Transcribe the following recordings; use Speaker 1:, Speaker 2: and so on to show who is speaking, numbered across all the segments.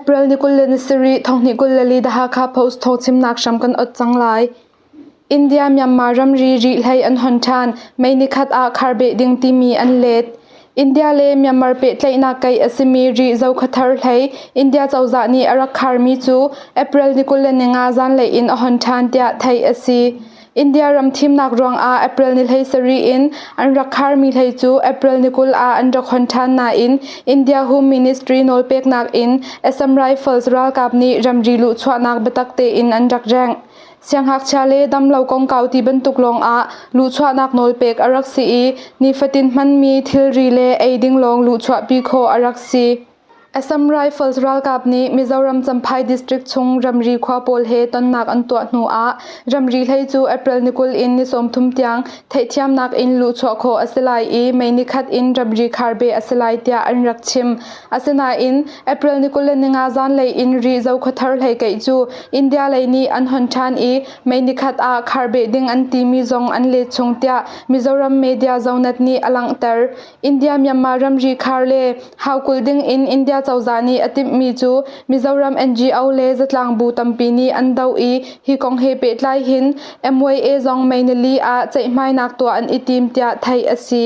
Speaker 1: April ni 27 thonghnih 24 The Hakha Post thawngchimnak hram kan ot cang lai. India Myanmar ramri rihlei an hon ṭhan. May nikhat ah kharbeh ding timi an let. India le Myanmar pehtlaihnak keih a simi Rih Zokhathar hlei India cozah nih a rak kharmi cu April ni 25 zanlei in a hon ṭhan tiah theih a si. India ram thimnak ruangah April ni 17 in an rak kharmi hlei cu April ni 20 ah an rak hon ṭhan nain India Home Ministry nawlpeknak in Assam Rifles ralkap nih ramri luhchuahnak biatak tein an rak rengh. Siangngakchia le damlo kongkau ti bantuk lawngah luhchuahnak nawlpek a rak si i nifatin hmanmi thilri le eiding lawng luhchuahpi khawh a rak si. Assam Rifles ralkap nih Mizoram Champhai district chung ramri khua pawl he tonnak an tuah hnu ah ramri hlei cu April ni 20 in ni 30 tiang theihthiamnak in luhchuah khawh a si lai i May ni khat in ramri kharbeh a si lai tiah an rak chim. Asinain April ni 25 zanlei in Rih Zokhuathar hlei keih cu India lei nih an hon ṭhan i May ni khat ah kharbeh ding an timi zong an let chung tiah Mizoram media Zonet nih a langhter. India Myanmar ramri khar le haukulh ding in India cozah nih a timhmi cu Mizoram NGO le zatlang bu tampi nih an doh i hi kong he pehtlai hin MYA zong May nili ah ceihmainak tuah an i tim tiah theih a si.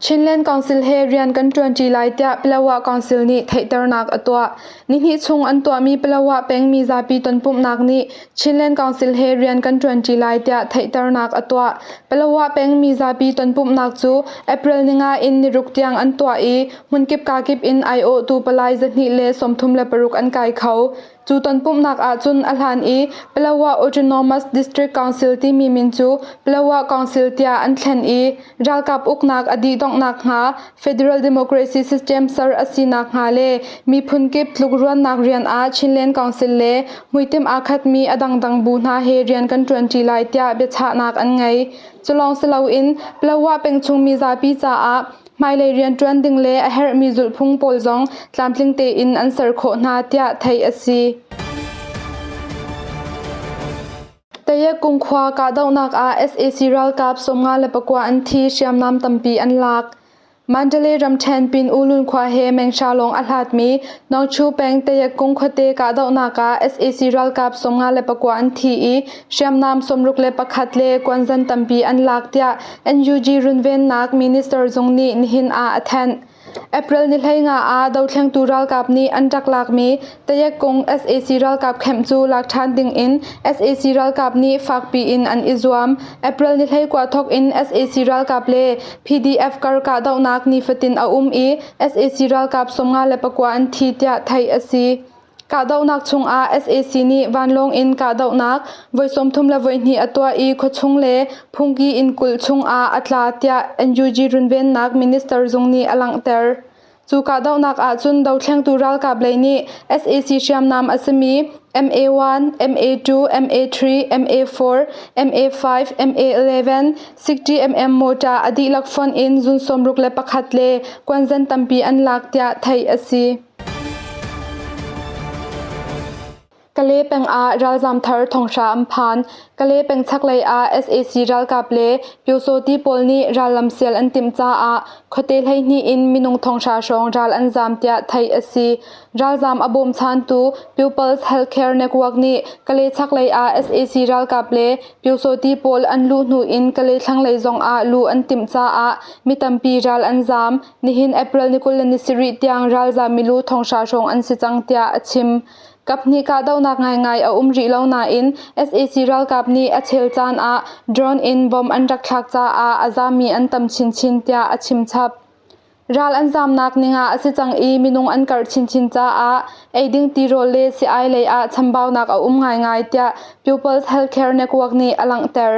Speaker 1: Chinland Council he rian kan ṭuanṭi lai tiah Palawa Council nih theihternak a tuah. Nihnih chung an tuahmi Palawa peng mizapi tonpumhnak nih Chinland Council he rian kan ṭuanṭi lai tiah theihternak a tuah. Palawa peng mizapi tonpumhnak cu April ninga in niruk tiang an tuah i hmunkip kakip in aiawhtu palai 236 an kai kho. Cu tonpumhnak ahcun a hlan i Palawa Autonomous District Council timi min cu Palawa Council tiah an thlen i ralkap uknak a dih donghnak hnga Federal Democracy System ser a si nakhnga le miphun kip tlukruannak rian ah Chinland Council le hmuitim aa khatmi a dangdang bu hna he rian kan ṭuanṭi lai tiah biachahnak an ngei. Culawng si loin Palawa pengchung mizapi caah hmailei rianṭuan ding le a herhmi zulhphung pawl zong tlamtling tein an ser khawh hna tiah theih a si. Tayakung khua kahdohnak ah sac ralkap 54 an thi, hriamnam tampi an lak. Mandalay ramṭhen Pin Ulun khua he mengsha lawng a hlatmi Nongchu peng Tayakung khuate kahdohnak ah sac ralkap 54 an thi i hriamnam 61 le kuanzan tampi an lak tiah NUG runvennak minister zung nih nihin ah a thanh. April ni 15 ah dothlengtu ralkap nih an rak lakmi Tayakung sac ralkap camp cu lak ṭhan ding in sac ralkap nih fakpi in an i zuam. April ni 19 thawk in sac ralkap le PDF kar kahdohnak nifatin a um i sac ralkap 54 an thi tiah theih a si. Kahdohnak chungah sac nih vanlawng in kahdohnak voi 32 a tuah i khuachung le phungki inn kulh chungah a tla tiah NUG runvennak minister zung nih a langhter. Cu kahdohnak ahcun dothlengtu ralkap lei nih sac hriamnam a simi MA1, MA2, MA3, MA4, MA5, MA11, 60mm mortar a dihlak fonh in zun 61 le kuanzan tampi an lak tiah theih a si. Kale peng ah ralzaam thar thonghra an phan. Kale peng chaklei ah sac ralkap le Pyosawti pawl nih rallam sial an timh caah khuate 12 in minung thonghra hrawng ral an zaam tiah theih a si. Ralzaam a bawmchantu People's Healthcare Network nih Kale chaklei ah sac ralkap le Pyosawti pawl an luh hnu in Kale thlanglei zong ah luh an timh caah mi tampi ral an zaam. Nihin April ni 27 tiang ralzaam milu thonghra hrawng an si cang tiah a chim. Kaphnih kahdohnak ngaingai a um rih lo nain sac ralkap nih a chel caan ah drone in bomb an rak thlak caah a zaammi an tam chinchin tiah a chim chap. Ral an zaamnak ning ah a si cang i minung an karh chinchin caah eiding tirawl le sii-ai lei ah chambaunak a um ngaingai tiah People's Healthcare Network nih a langhter.